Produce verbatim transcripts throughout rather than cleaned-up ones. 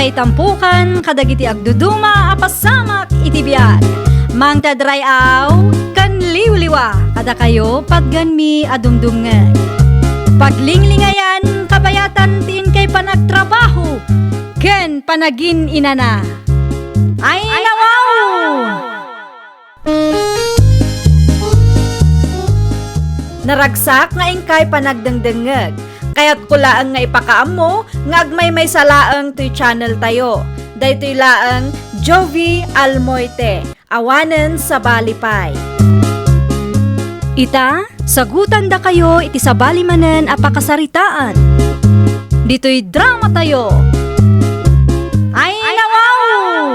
Ay tampukan kadagiti agduduma a pasamak iti biag. Mangted ray-aw ken liwliwa kadakayo patgenmi a dumdumngeg. Paglinglingayan kabayatan ti inkay panagtrabaho ken panagin-inana. Ay, nawaw! Naragsak nga inkay panagdengdengngeg. Kayatko laeng nga ipakaammo nga agmaymaysa laeng toy channel tayo. Daytoy laeng Jovie Almoite, awanen sabali pay. Ita, sagutandakayo iti sabali manen a pakasaritaan. Ditoy drama tayo. Ay, nawaw!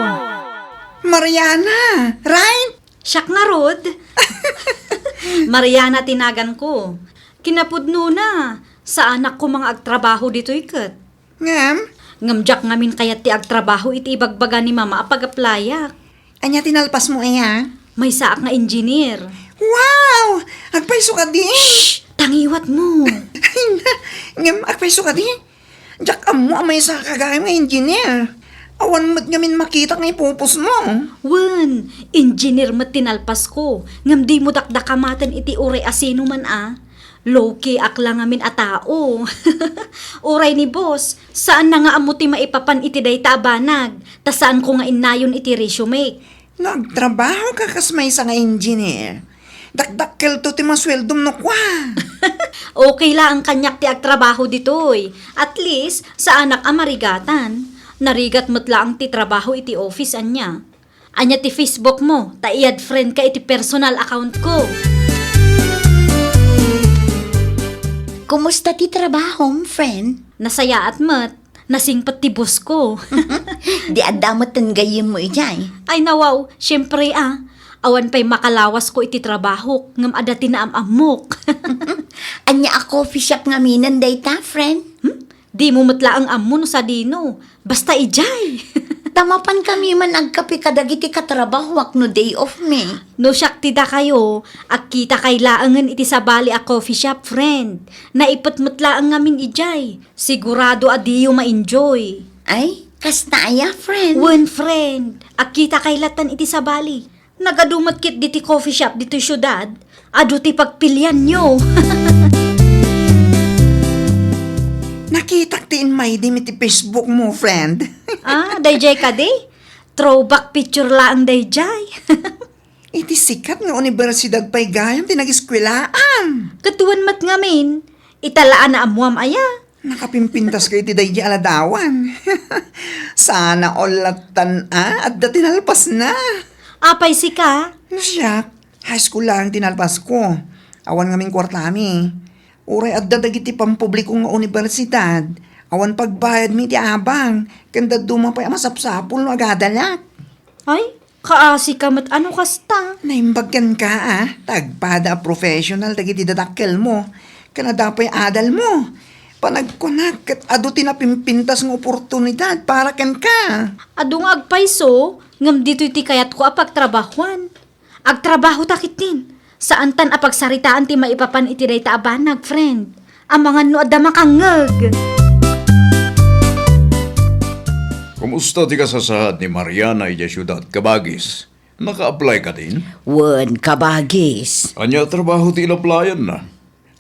Mariana, right? Siak ngarud. Mariana ti naganko. Kinapudnona, saanak koma nga agtrabaho ditoy ket. Ngem? Ngem diak ngamin kayat ti agtrabaho iti ibagbaga ni Mama a pag-applyak. Ania ti nalpasmo aya? Maysaak nga engineer. Wow! Agpayso kadi? Shh! Tangiwatmo! Ay na! Ngem agpayso kadi? Diak ammo a maysaka gayam nga engineer. Awan met ngamin makitak nga ipupusmo. Wen, engineer met ti nalpasko, ngem dimo dakdakamaten iti uray a sino man a. Low-key ak la ngamin a tao. Uray ni boss, saanna nga ammo ti maipapan iti dayta a banag, ta saanko nga innayon iti resume. No agtrabahoka kas maysa nga engineer, dakdakkelto ti masueldom no kua. Okay laeng kaniak ti agtrabaho ditoy. At least, saanak a marigatan. Narigat met laeng ti trabaho iti office, ania. Ania ti Facebook mo, ta i-add friend ka iti personal account ko. Kumusta ti trabahom, friend? Nasayaat met. Nasingpet ti boss ko. Di adda met ten gayyemmo idiay. Ay, nawaw, siempre a. Awan pay makalawasko iti trabahok, ngem adda ti naam-ammok. Ania a coffee shop ngaminen dayta, friend? Hmm? Dimo met laeng ammo no sadino. Basta idiay. Ta mapankami man agkape kadagiti katrabahoak no day off mi. No siak ti dakayo, agkitakay laengen iti sabali a coffee shop, friend. Naipet met laeng ngamin idiay. Sigurado a diyo ma-enjoy. Ay, kasta aya, friend? Wen, friend. Agkitakay lattan iti sabali. Nagadu met ketdi ti coffee shop ditoy siudad. Adu ti pagpilianyo. Nakitak ti inmaydim iti Facebook mo, friend. Ah, daydiay kadi? Throwback picture laeng daydiay. Iti sikat nga universidad pay gayam ti nagiskuelaan. Ket wen met ngamin, ita la a naammuam aya? Nakapimpintaska iti daydi a ladawan. Sana all lattan a, adda ti nalpasna. Apay sika? No siak, high school laeng ti nalpasko. Awan ngamin kuartami. Uray adda dagiti pampubliko nga universidad, awan pagbayadmi iti abang, ken dadduma pay a masapsapul no agadalak. Ay, kaasika met a no kasta. Naimbag kenka a, ta agpada a professional dagiti dadakkelmo, ken adda pay adalmo. Panagkunak ket adu ti napimpintas nga oportunidad para kenka. Adu nga agpayso, ngem ditoy ti kayatko a pagtrabahuan. Agtrabaho ta ketdin. Saantan a pagsaritaan ti maipapan iti dayta a banag, friend. Amangan no adda makangngeg. Kumusta ti kasasaad ni Mariana idiay siudad, kabagis? Naka-apply kadin? Wen, kabagis. Ania a trabaho ti inaplayanna?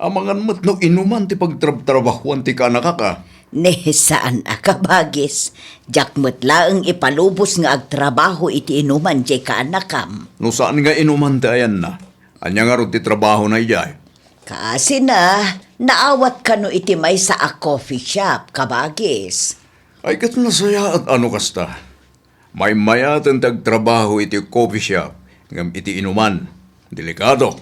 Amangan met no inuman ti pagtrabtrabahuan ti kaanakak a. Ne, saan a, kabagis. Diak met laeng ipalubos nga agtrabaho iti inuman diay kaanakam. No saan nga inuman ti ayanna, ania ngarud ti trabahona idiay? Kaasina, naawat kano iti maysa a coffee shop, kabagis. Ay, ket nasayaat a no kasta. Maymayaten ti agtrabaho iti coffee shop ngem iti inuman. Delikado.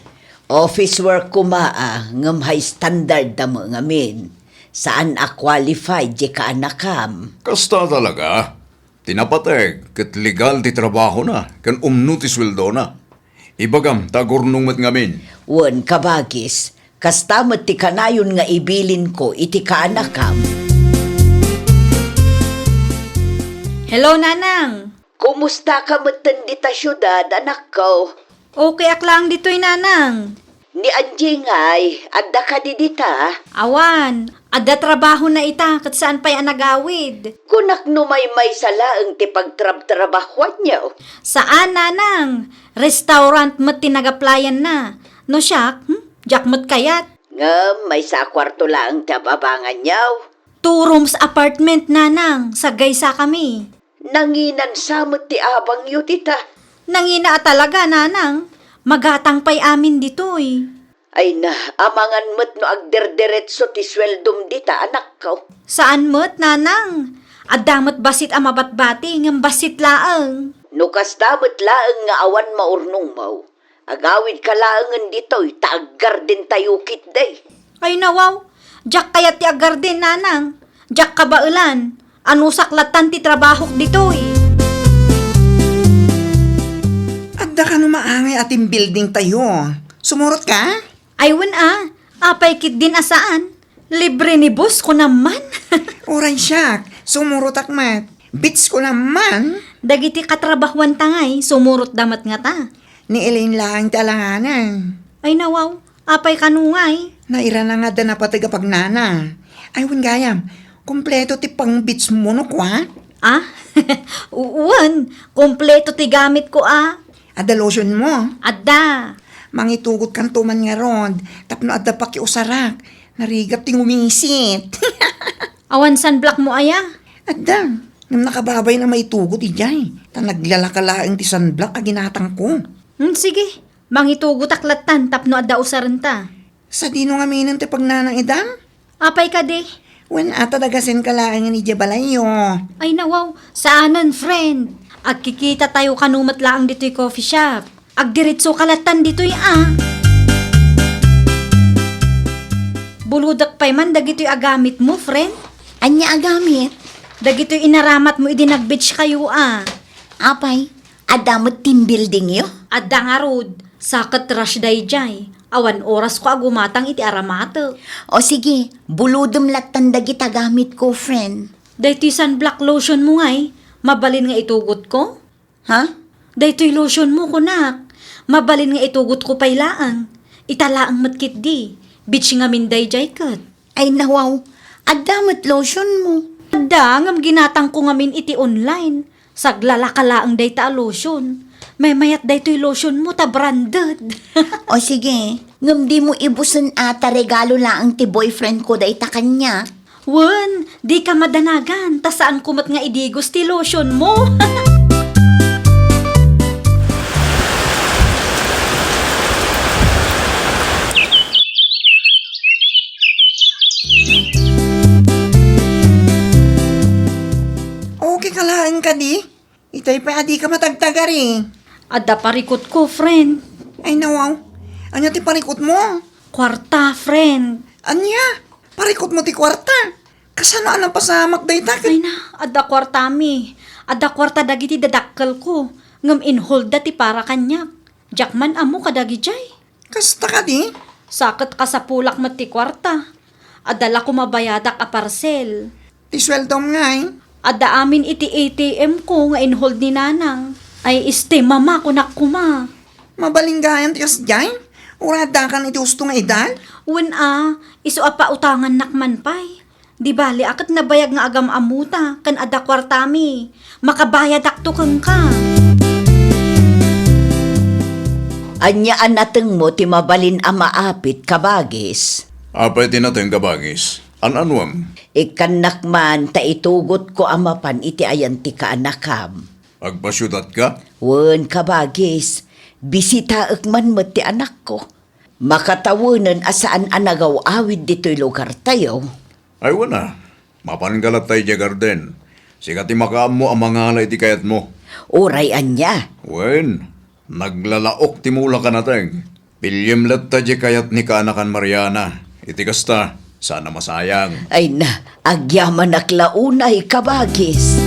Office work koma a, ngem high standard da met ngamin. Saan a qualified diay kaanakam. Kasta talaga? Ti napateg ket legal ti trabahona ken umno ti sueldona. Ibagam ta agurnong met ngamin. Wen, kabagis, kasta met ti kanayon nga ibilinko iti kaanakam. Hello, Nanang! Kumustaka metten dita siudad, anakko? Okay ak laeng ditoy, Nanang. Ni Angie ngay, adda kadi dita? Awan, adda trabahona ita, ket saan pay a nagawid. Kunak no maymaysa laeng ti pagtrabtrabahuanyo. Saan, nanang. Restaurant met ti nagaplayanna. No siak, hmm? Diak met kayat. Ngem maysa a kuarto laeng ti ababanganyo. Two rooms apartment, nanang, saggaysakami. Nanginansa met ti abangyo dita. Nangina a talaga, nanang. Magatang pay amin ditoy. Ay na, amangan met no agderderetso ti sueldom dita, anakko. Saan met, nanang. Adda met bassit a mabatbati, ngem bassit laeng. No kasta met laeng nga awan maurnongmo, agawidka laengen ditoy ta aggardentayo ketdi. Ay nawaw, diak kayat ti aggarden, nanang. Diak kabaelan. Anusak lattan ti trabahok ditoy. Adda kano maangay a team building tayo. Sumurot ka? Ay wen a, apay ketdin a saan? Libre ni boss ko naman. Uray siak, sumurotak met. Beach ko naman. Dagiti katrabahuanta ngay, sumurotda met ngata. Ni Elaine laeng ti alanganan. Ay nawaw, apay kano ngay? Nairana nga adda napateg a pagnana. Ay wen gayam, kompleto ti pang-beach mo no kua? Ah? Wen, kompleto ti gamitko a. Adda lotion mo? Adda. Mangitugotkan tuman ngarud, tapno adda pakiusarak. Narigat ti ngumisit. Awan sunblock mo aya? Adda. Ngem nakababain a maitugot idiay. Ta naglalaka laeng ti sunblock a ginatangko. Hmm, sige. Mangitugotak lattan tapno adda usarenta. Sadino ngaminen ti pagnanang idan? Apay kadi? Wen a ta dagasenka laengen idiay balayyo. Ay nawaw, saanen, friend. Agkikitatayo kano met laeng ditoy coffee shop. Agdiretsoka lattan ditoy a. Bulodek pay man dagitoy a gamitmo, friend. Ania a gamit? Dagitoy inaramatmo idi nag-beach kayo a. Apay, adda met team buildingyo? Adda ngarud, sa ket rush daydiay. Awan orasko a gumatang iti aramatek. O sige, bulodem lattan dagita gamitko, friend. Daytoy sunblock lotionmo ngay, mabalin nga itugotko? Ha? Daytoy lotionmo, kunak. Mabalin nga itugotko pay laeng. Ita laeng met ketdi. Beach ngamin daydiay ket. Ay nawaw, adda met lotionmo. Adda, ngem ginatangko ngamin iti online. Saglalaka laeng dayta a lotion. Maymayat daytoy lotionmo ta branded. O sige, ngem dimo ibusen a ta regalo laeng ti boyfriendko dayta kaniak. Wen, dika madanagan, ta saanko met nga idigos ti lotionmo. Okay ka laeng kadi? Itay pay a dika matagtagari. Adda parikutko, friend. Ay, nawaw. Ania ti parikutmo? Kuarta, friend. Ania? Parikutmo ti kuarta? Kasano a napasamak dayta ket? Ay na, adda kuartami. Adda kuarta dagiti dadakkelko. Ngem inholdda ti para kaniak. Diak man ammo kadagidiay. Kasta kadi? Sa ket kasapulak met ti kuarta. Adda la koma bayadak a parcel. Ti sueldom ngay? Adda amin iti A T M ko nga inhold ni Nanang. Ay, este, mama, kunak koma. Mabalin gayam ti kasdiay? Uray addakan iti husto nga edad? Wen a, isu a pautangannak man pay. Di bale a ket nabayag nga agam-ammota ken adda kuartami. Makabayadakto kenka. Ania a natengmo ti mabalin a maapit, kabagis? Apay ti nateng, kabagis? An-anuem? Ikkannak man ta itugotko a mapan iti ayan ti kaanakam. Agpasiutatka? Wen, kabagis. Bisitaek man met ti anakko. Makatawenen a saan a nagaw-awid ditoy lugartayo. Ay, wen a. Mapanka latta idiay garden. Sika ti makaammo a mangala iti kayatmo. Uray ania? Wen, naglalaok ti mulak a nateng. Piliem latta diay kayat ni kaanakan Mariana. Iti kasta, saan a masayang. Ay na, agyamanak la unay, kabagis.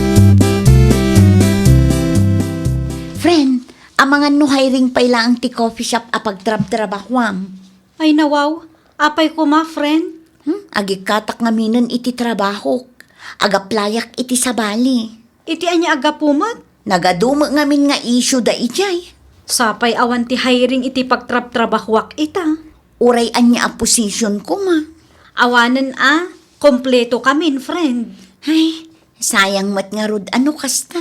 Friend, amangan no hiring pay laeng ti coffee shop a pagtrabtrabahuam. Ay nawaw, apay koma, friend? Hmm? Agikkatak ngaminen iti trabahok. Agaplayak iti sabali. Iti ania a gapu met? Nagadume ngamin nga issue da idiay. Sapay awan ti hiring iti pagtrabtrabahuak ita. Uray ania a position koma? Awanen a, kompleto kamin, friend. Ay, sayang met ngarud a no kasta.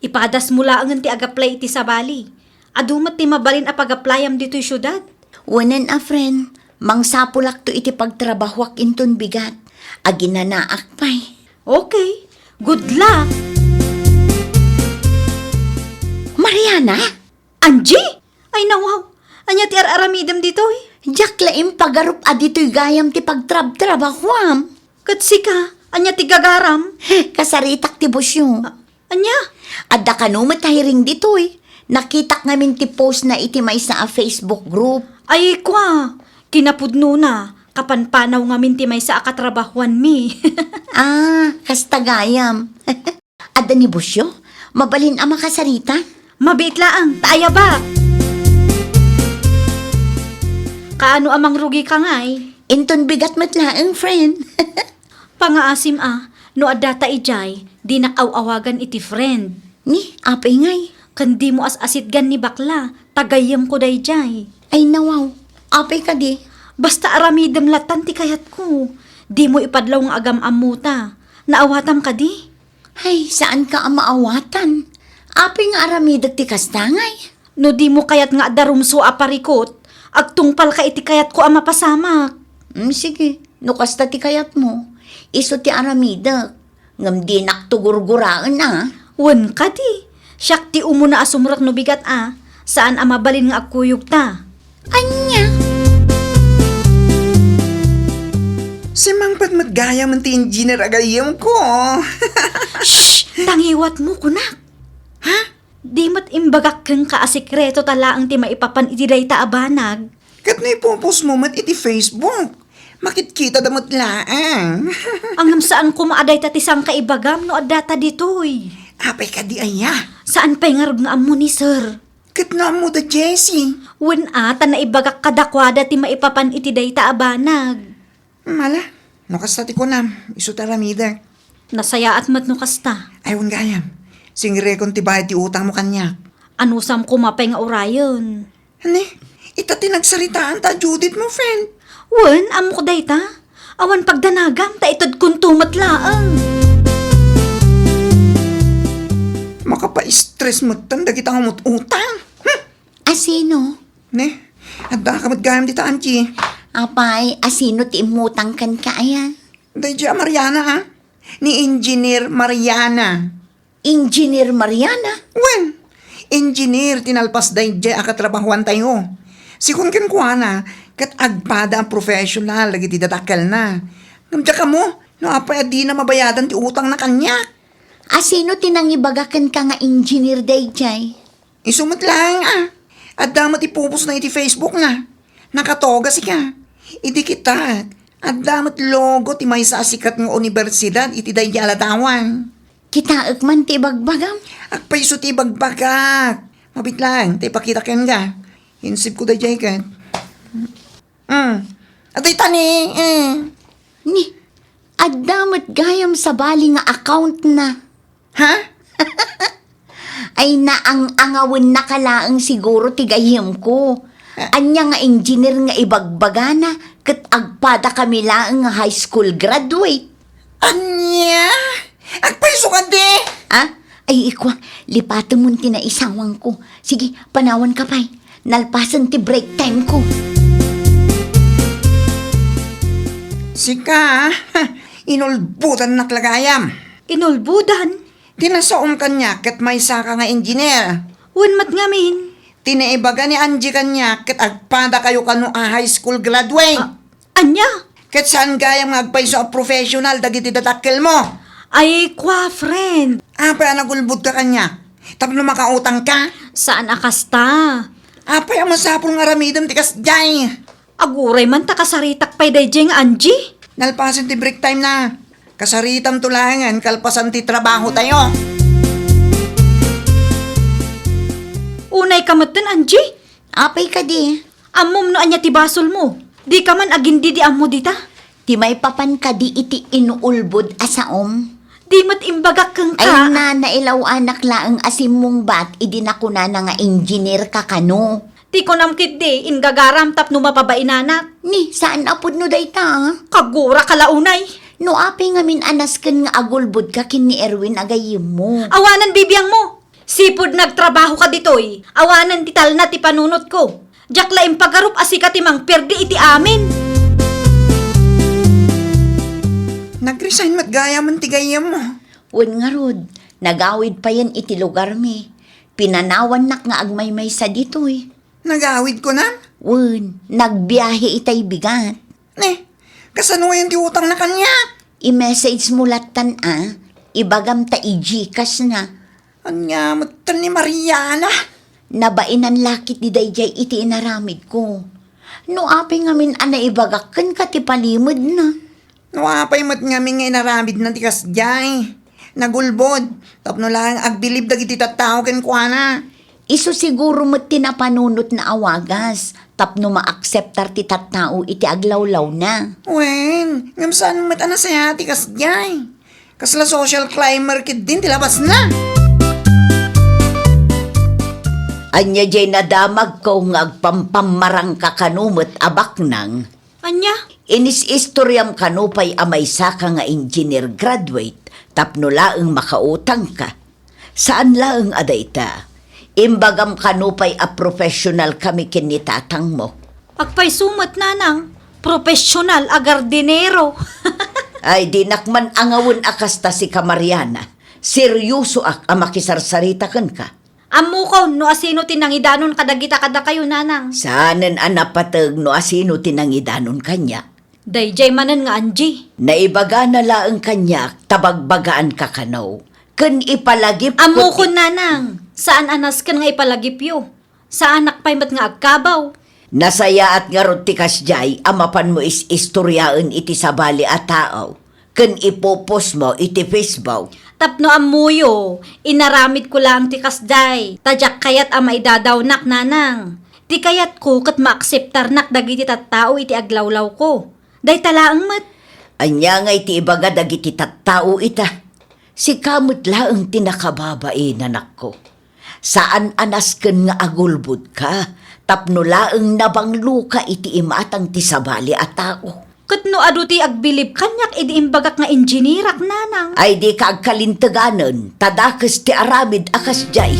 Ipadasmo laengen ti ag-apply iti sabali. Adu met ti mabalin a pag-applyam ditoy siudad. Wen a, friend, mangsapulakto iti pagtrabahuak inton bigat. Aginanaak pay. Okay. Good luck! Mariana? Angie? Ay, nawaw. Ania ti ar-aramidem ditoy? Diak la impagarup a ditoy gayam ti pagtrabtrabahuam. Ket sika, ania ti gagaram? Kasaritak ti busio. A-, ania? Adda kano met a hiring ditoy. Nakitak ngamin ti post na iti maysa a Facebook group. Ay, kua, kinapudnona, kapanpanaw ngamin ti maysa a katrabahuanmi. Ah, kasta gayam. Adda ni busio? Mabalin a makasarita? Mabiit laeng, ta ayabak. Kaano a mangrugika ngay? Inton bigat met laeng, friend. Pangaasim a, no adda ta idiay, dinak aw-awagan iti friend. Ni, apay ngay? Ken dimo as-asitgan ni bakla, ta gayyemko daydiay. Ay, nawaw. Apay kadi? Basta aramidem latan ti kayatko. Dimo ipadlaw nga agam-ammota. Naawatam kadi? Ay, saanka a maawatan. Apay nga aramidek ti kasta ngay? No dimo kayat nga adda rumsua a parikut, agtungpalka iti kayatko a mapasamak. Mm, sige, no kasta ti kayatmo, isu ti aramidek. Ngem dinakto gurguraen a. Wen kadi, siak ti umuna a sumrek no bigat a, saan a mabalin nga agkuyogta. Ania? Simmangpet met gayam ti engineer a gayyemko. Shh! Tangiwatmo, kunak. Ha? Di met imbagak kenka a sekreto ta laeng ti maipapan iti dayta a banag. Ket no ipupusmo met iti Facebook, makitkitada met laeng. Ngem saan koma a dayta ti sangkaibagam no addata ditoy. Apay kadi aya? Saan pay ngarud nga ammo ni Sir? Ket no ammo da Jessie? Wen a, ta naibagak kadakuada ti maipapan iti dayta a banag. Mala, no kasta ti kunam, isu ti aramidek. Nasayaat met no kasta. Ay, wen gayam. Singrekon ti bayad ti utangmo kaniak. Anusam koma pay nga urayen? Ani? Ita ti nagsaritaan ta Judith mo, friend. Wen, ammok dayta. Awan pagdanagam, ta itedkonto met laeng. Makapa-stress metten dagita nga umut-utang. Hmm! Asino? Ne, adda ka met gayam dita, Angie. Apay, asino ti immutang kenka aya? Daydiay a Mariana, ha? Ni Engineer Mariana. Engineer Mariana? Wen, engineer ti nalpas daydiay a katrabahuantayo. Sigun kenkuana, ket agpada a professional dagiti dadakkelna. Ngem diak ammo no apay a dina mabayadan ti utangna kaniak. Asino ti nangibaga kenka nga engineer daydiay? Isu met laeng a, adda met ipupusna iti Facebook na. Nakatogas ika. Idi kitak, adda met logo ti maysa a sikat nga universidad iti daydiay a ladawan. Kitaek man ti ibagbagam. Agpayso ti ibagbagak. Mabit laeng, ta ipakita kenka. Insibko daydiay ket. Mm. Adda ita ni, eh. Ni, adda met gayam sabali nga account na. Ha? Ay, naang-angawen na ka laeng siguro ti gayyemko. Ah. Ania nga engineer nga ibagbagana, ket agpada kami laeng nga high school graduate. Ania? Agpayso kadi? Ah? Ay, ikua, lipatemon ti naisawangko. Sige, panawanka pay. Nalpasen ti break time ko. Sika, inulbodannak la gayam. Inulbodan? Ti nasaom kaniak ket maysaka nga engineer. Wen met ngamin? Ti naibaga ni Angie kaniak ket agpadakayo kano a high school graduate. Ah, ania? Ket saan gayam nga agpayso a professional dagiti dadakkelmo? Ay, kua, friend. Apay a nagulbodka kaniak? Tapno makautangka? Saan a kasta. Apay a masapul nga aramidem ti kasdiay? Aguray man ta kasaritak pay daydiay nga Angie. Nalpasen ti break time na. Kasaritanto laengen kalpasan ti trabahotayo. Unayka metten, Angie? Apay kadi? Ammom no ania ti basolmo. Dika man agindidi ammo dita. Ti maipapan kadi iti inulbod a saom? Di met imbagak kenka. Ay na, nailaw-anak laeng a simmungbat idi nakunana nga engineer ka kano. Ti kunam ketdi, inggagaram tapno mapabainanak. Ni, saan a pudno dayta, ah? Kagura ka la unay. No apay ngamin a nasken nga agulbodka ken ni Erwin a gayyemmo? Awanen bibiangmo. Sipud nagtrabahoka ditoy, awanen ti talna ti panunotko. Diak la impagarup a sika ti mangperdi iti amin. Nag-resign met gayam ti gayyemmo? Wen ngarud, nagawid payen iti lugarmi. Pinanawannak nga agmaymaysa ditoy. Nagawid kunam? Wen, nagbiahe itay bigat. Ne, kasanoyen ti utangna kaniak? I-message mo lattan a, ibagam ta i-Gcash na. Ania met ni Mariana? Nabainan la ketdi daydiay iti inaramidko. No apay ngamin a naibagak kenka ti palimedna. No apay met ngamin nga inaramidna ti kasdiay. Nagulbod, tapno laeng agbilib dagiti tattao kenkuana. Isu siguro met ti napanunotna a wagas, tapno maakseptar ti tattao iti aglawlawna. Wen, ngem saan met a nasayaat ti kasdiay. Kasla social climber ketdin ti labasna. Ania diay nadamagko nga agpampammarangka kano met a baknang? Ania? Inis-istoriam kano pay a maysaka nga engineer graduate tapno laeng makautangka. Saan laeng a dayta. Imbagam kano pay a professional kami ken ni tatangmo. Agpayso met, nanang, professional a gardinero. Ay, dinak man angawen a kasta, sika, Mariana. Seryosoak a makisarsarita kenka. Ammokon no asino ti nangidanon kadagita kadakayo, nanang. Saanen a napateg no asino ti nangidanon kaniak. Daydiay manen nga Angie. Naibagana laeng kaniak ta bagbagaanka kano. Ken ipalagipko ti— Ammokon, nanang. Saan a nasken nga ipalagipyo. Saanak pay met nga agkabaw. Nasayaat ngarud ti kasdiay a mapanmo is-istoriaen iti sabali a tao ken ipopostmo iti Facebook. Tapno ammoyo, inaramidko laeng ti kasdiay, ta diak kayat a maidadawnak, nanang. Ti kayatko ket maakseptarnak dagiti tattao iti aglawlawko. Dayta laeng met. Ania ngay ti ibaga dagiti tattao ita? Sika met laeng ti nakababain, anakko. Saan a nasken nga agulbodka tapno laeng nabangloka iti imatang ti sabali a tao. Ket no adu ti agbilib kaniak idi imbagak nga engineerak, nanang? Ay, dika agkalinteganen, ta dakes ti aramid a kasdiay.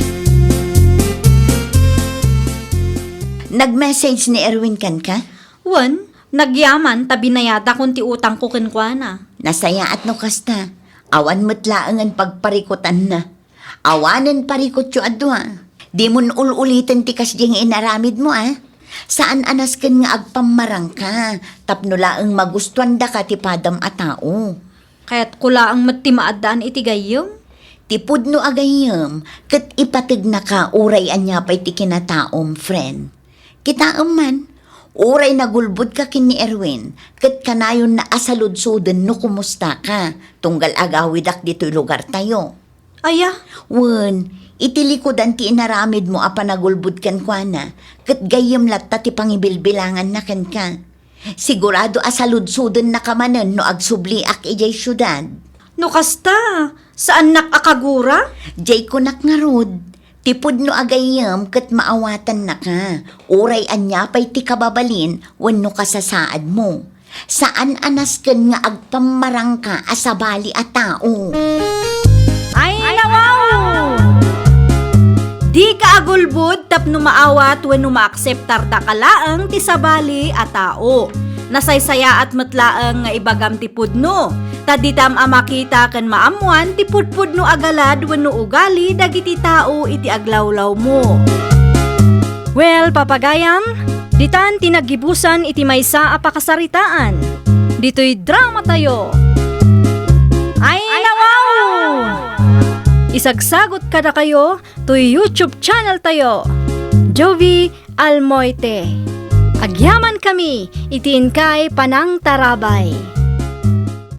Nag-message ni Erwin kenka? Wen, nagyaman ta binayadakon ti utangko kenkuana. Nasayaat no kasta. Awan met laengen pagparikutanna. Awanen parikutyo a dua. Dimon ul-uliten ti kasdiay nga inaramidmo, a? Saan a nasken nga agpammarangka tapno laeng magustuandaka ti padam a tao. Kayatko laeng met ti maaddaan iti gayyem. Ti pudno a gayyem ket ipategnaka uray ania pay ti kinataom, friend. Kitaem man, uray nagulbodka ken ni Erwin, ket kanayonna a saludsoden no kumustaka, tunggal agawidak ditoy lugartayo. Aya? Wen, iti likudan ti inaramidmo a panagulbod kenkuana, ket gayyem latta ti pangibilbilanganna kenka. Sigurado a saludsodennaka manen no agsubliak idiay siudad. No kasta, saannak a kagura? Diay kunak ngarud, ti pudno a gayyem ket maawatannaka, uray ania pay ti kababalin wenno kasasaadmo. Saan a nasken nga agpammarangka a sabali a tao. Ay, nawaw! Dika agulbod tapno maawat wenno maakseptardaka laeng ti sabali a tao. Nasaysayaat met laeng nga ibagam ti pudno, ta ditam a makita ken maammoan ti pudpudno a galad wenno ugali dagiti tao iti aglawlawmo. Well, papagayam, ditan ti naggibusan iti maysa a pakasaritaan. Ditoy dramatayo. Ay, nawaw! Isagsagot kadakayo toy YouTube channel tayo, Jovie Almoite. Agyaman kami iti inkay panangtarabay.